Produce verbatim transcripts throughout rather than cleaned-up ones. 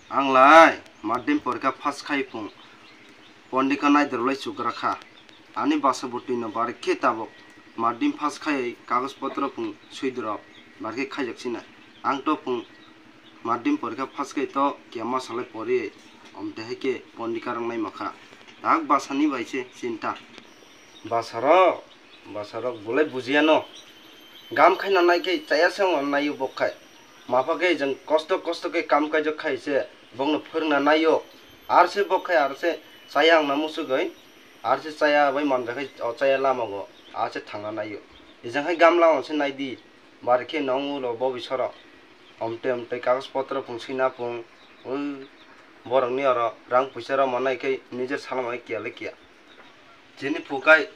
Ang lai madhyamik porikha pass khai pung pondika naidorlai chugra kha. Ani basa bwtwi no bari khe tabuk madhyamik pass khai kagoj potro pung swidrop bari khe khaijak sinai. Ang to pung madhyamik porikha pass khai to kema salai pori om tehai khe pondika rang nai makha. Tak basa ni bai se chinta. Basa rok, basa rok bolai bujiya no. Gam khai na nai khe chaya se wng nai o bok khai. Mapha khe jeng kosto kosto khe kam kaijak khai se bokno phwrwngna naio. Ar se bok khai ar se chaya wngna musugwi, ar se chaya bai manjak khai o chaya lamago ar se thangna naio. Ejang khai gamla on se naidi, bari khe nong ulo bo bisoro. Omte omte kagoj potro pung sina pung, ui borokni oro rang puisa rok manai khe nijer salama khe kiya le kiya. Chini phukai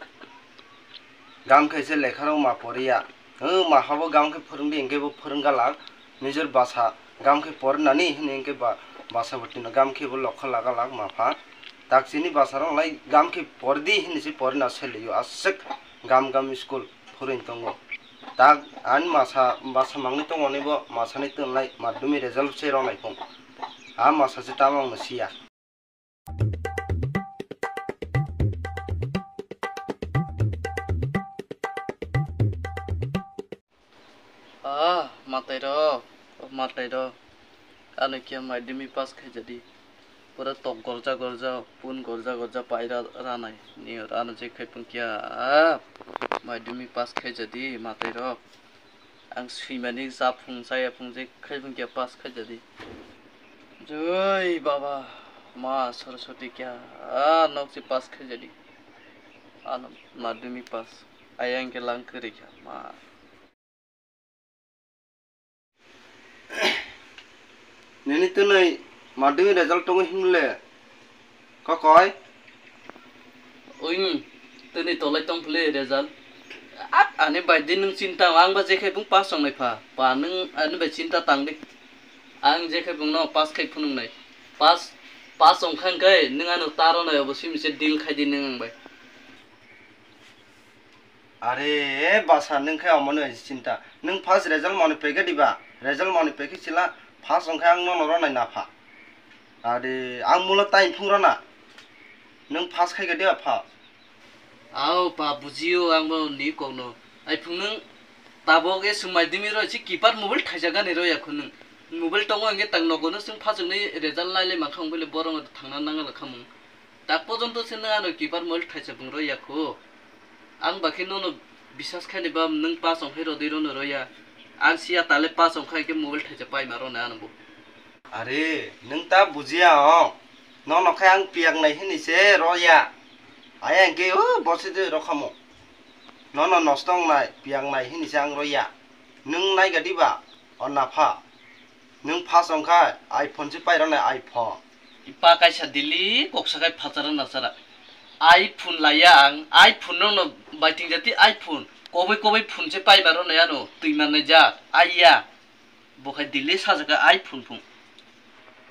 gam khe se lekha rok ma poriya. Hwng ma habo gam khe phwrwngdi hinkhe bo phwrwng galak. Nijor basa gam khe porinani hini hinkhe ba, basa bwtwino gam khe bo lokha lagalak ma pha. Tak chini basa rok lai gam khe pordi hini se porina seliyo aswk gam gam school phwrwng tongo. Tak ani masa basa mangni tongmani bo masani twnlai madhyamik result se rwnai phung. A masa se tamo ang no siya. Ah, matai rok, matai rok. Ano khe madhyamik pass khai jadi. Pura tok gorja gorja, pun gorja gorja pai ra-, ranai. Ni ano je khai pung kya, ah, madhyamik pass khai jadi, matai rok. Ang swimani japhung chaya phung je khai phung kya pass khai jadi. Joi Baba, Ma Saraswati kya, ah, nok je pass khai jadi. Ano madhyamik pass. Ayang ke lang kiri kya, ma. Nini twnwi madhyamik result tongo hinle kokoi? Oi, twnwi tolai tong phile result. At ani bai di nwng chinta, ang ba je khai bung pass wngnai pha. Pa nwng ani bai chinta tang di. Ang je khai bung no pass khai phunuk nai. Pass, pass wng kha hwnkhe nwng ano taro nai obo simi se deal khai di nwng ang bai. Are, basa, nwng khe omono hai chinta. Nwng first result mani pekhe diba? Result mani pekhe sila, first wngkhe ang nono ronai napha. Are, ang mulo tai phung rona. Nwng first khai khe diba first? Ao, pa, bujio, ang bo ni kokno. Ai phung nwng tabok e swng madhyamik roi si keeper mobile thaisa gani roi ya khunung. Mobile tongo hwnkhe tang nogo no swng phaswk ni result nai le mankha wng bele borok no thangna nang la khamung. Tak pojonto se nwng ano keeper mobile thaisa bung roi ya kho. Ang ba khe nono bisas khai ni ba nwng pass wng khai rodi rono roi ya. Ang siya tale pass wng khai khe mobile thaisa pai ma rona ano bo. Are, nwng ta bujiya o. Nono khai ang piyak nai hini se roi ya. Ai ang khe o bosi de rokhamo. Nono nosto wng nai, piyak nai hini se ang roi ya. Nwng nai ga diba? O napha. Nwng first wng kha iPhone se pai rwnai, iPhone. Pa kaisa dili koksa khai phachara nachara. iPhone laiya ang, iPhone nokno baiting jati iPhone. Koboi koboi phone se pai ma rwnai ano, twi mannai jak, aiya. Bo khai dili sajak kha iPhone phone.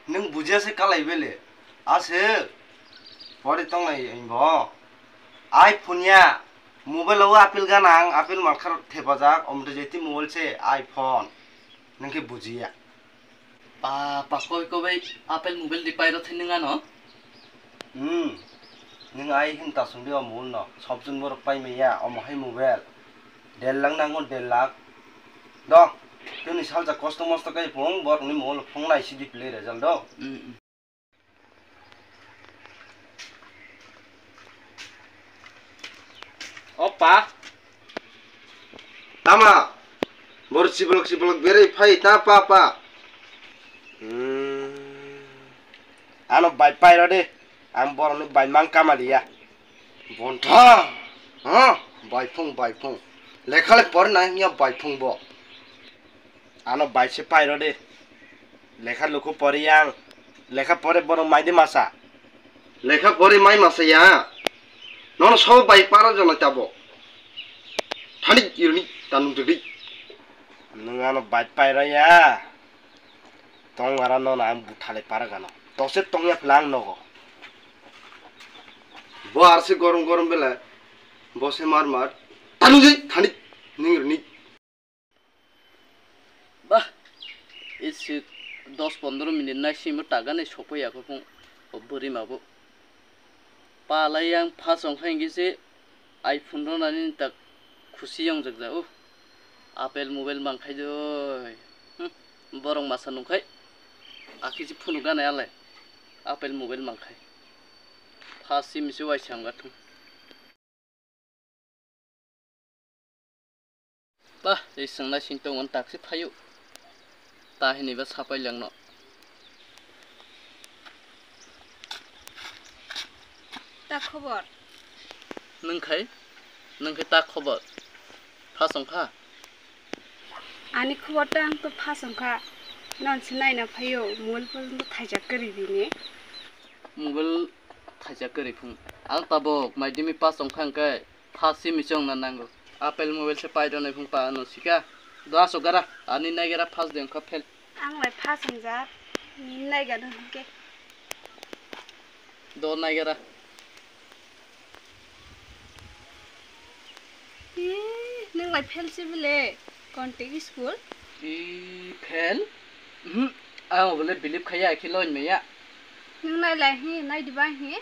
Nwng bujiya se kalai bele. Aswk. Pori tongnai bo. iPhone ya. Mobile o apple gana ang, apple malkhar thepajak, omte jeti mobile se iPhone. Nwng khe bujiya. Pa, pa, koi, koi bai apple mobile di pairo thai nwng ano? Hmm. Nwng ai hin ta sungdi o mobile no. Sobjon borok pai maya, omo hai mobile. Der lakh nango, der lakh. Do. Tini salsa kosto mosto kai phung, borok ni mobile phung nai sidi play result do. Hmm, hmm. O pa. Tama. Bor sibolok sibolok berai phai ta pa pa. Hmm. Ano bai pai rode. Ang borok ni bai mang kamaliya. Bontha. Ha? Bai phung, bai phung. Lekha le por nai ya bai phung bo. Ano bai se pai rode. Lekha lukhu pori yang. Lekha pore borok mai de masa. Lekha pore mai masa ya. Nono so bai para jona tabo. Thani irni tanung tedi. Nung ano bai pai ra ya. Tong ara nono ang buthale para gano. Tose tong ya phlang nogo. Bo arse gorom gorom bela. Bo se mar mar. Tanung tedi thani. Ning irni. Bah, isik Dos pondro minute nai simi taganai sopaiya kho phung o bwrwi ma bo. Palai yang phas wngkha hingke se iPhone rwnani tak khusi wngjak ja o. Apple mobile mangkhai doi. Hmm, borok masa nungkhai. Akhe se phunuk ganai alai. Apple mobile mangkhai. Phas simi se waisa wngkha thung. Ba, tei swngnai sing tongo, taksi phaio. Ta hinwi ba sapai langno. Ta khobor? Nwng khai? Nwng khai ta khobor? Phas wngkha? Ani khobor ta ang to phas wngkha. Non se naina phaio, mobile porjonto thaijak kwrwi bini. Mobile thaijak kwrwi phung. Ang tabok maidimi pass wngkha hwnkhe first simi se wngna nango. Apple mobile se pai rwnai phung pa ano sika. Do aswk gara, ani naigara first de wngkha fail. Ang lai first wngjak, nini naigara hwnkhe. Do naigara. Ee, nwng lai fail se bile, contact school? Ee, fail? Mhm. Ang bole believe khaiya, khe loin maya. Nwng nai lai hi, nai diba hi?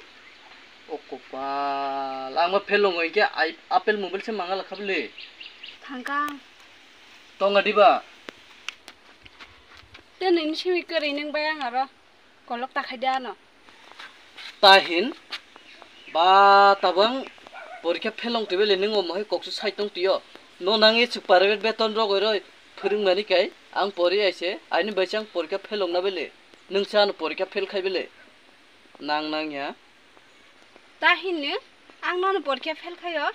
O kopal, ang ma fail wngo, hingke ai apple mobile se mangala kha bole. Thangkang. Tonga diba? Te nini simi kwrwi nwng bai ang aro. Kolok ta khai de ano. Ta hin, ba tabang porikha phelong twi bele nwng omo hai koksu sai tong twi o. No nang e chuk private beton rogoi roi phwrwng mani kai ang pori aise, aini bai chang porikha phelong na bele. Nwng sa ano porikha phel khai bele. Nang nang ya. Ta hinwi ang nono porikha fail khaio,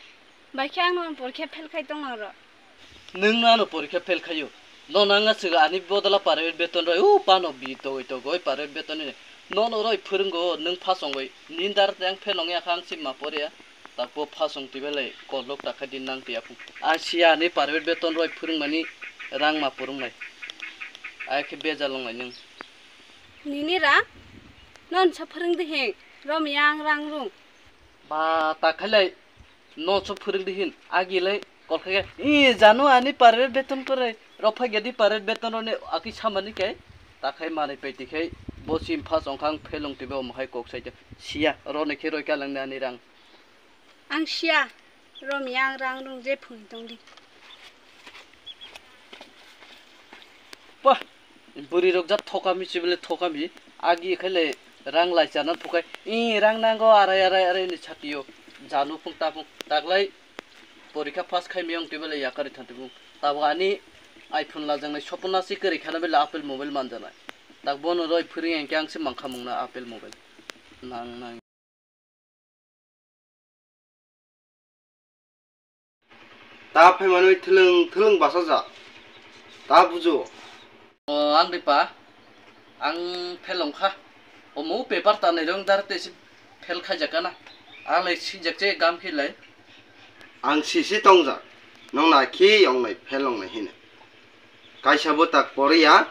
bai khe ang nono porikha fail khai tongna ro. Nwng nono porikha fail khaio, nono ang aswk ani bodol private beton roi o pano bi togoi togoi private beton ni nono roi phwrwngo, nwng phasongoi nini dar tei ang fail ongya kha ang sima porya, takbo phasong twi belai kolok ta khai di nang twi aphung. Ang sia ani private beton roi phwrwngmani rang ma phwrwngnai, ai khe bejal wngnai nwng. Nini rang? Non sa phwrwng di hing, romya ang rang rung. Ba, ta khailai, non sa phwrwng di hin, agi lai, kol khaikhe, "Ih, janu ani private beton kwrwi, rok phai gedi private beton roni aki samani kai." Ta khai manwi peti khai, bo sim phas ongkha ang phelong twibo omo hai kok sai siya, roni khe roi kalangni ani rang. Ang siya, romya ang rang rung je phwrwng tong di. Pah, bwrwi rok jat thokami chibele thokami, agi khaile rang lai chana phukai, i rang nango arai arai arai ni chatiyo, janu phung ta phung, taklai porikha pass khai miyong tibele yakari thanti phung, tabo ani iPhone lajangnai sopona si kwrwi khana bele Apple mobile manjanai, tak bono roi phwrwng yang khe ang se mankha mungna Apple mobile, nang nang. Ta phaimanwi thwlwng thwlwng bachajak. Ta bujo. O, ang de pa, ang fail ongkha. Omo paper tanai rong dar tei se fail khaijak kana. Ang lai sijak che gam khe lai. Ang sisi tongjak. Nong na khi ong nai fail ong nai hino. Kaisa bo tak poriya,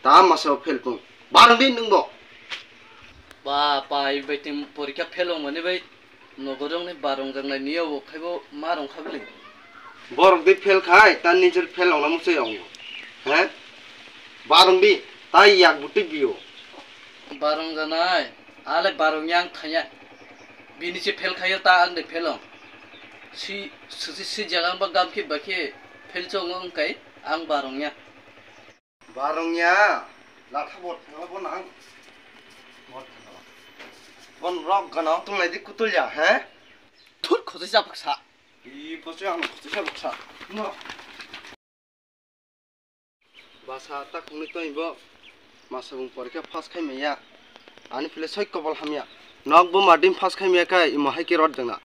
ta masa o fail pung. Barang di nwng bo. Ba, pai bai tim porikha fail ong mani bai nogo rong ni barong jang nai niya bo khai bo ma rong kha bili. Borok di fail khai, ta nijor fail ong na muchai ong bo. He? Barong di, ta yak buti biyo. Barong janai, ale barong yang thanya. Bini se fail khayo ta ang de fail ong. Si, si, si, si jaga ang ba gam khe ba khe fail chong ong kai ang barong ya. Barong ya, latha bot thangla bo nang. Bot thangla. Bon rok gana tung lai di kutul ya, he? Thut khosoi sa baksa. I khosoi ang khosoi sa baksa. No. Basa ta khungni tong bo. Masa bung porikha pass khai maya. Ani phile soi kobol hamya. Nok bo madim pass khai maya kai imo hai khe rot dengna.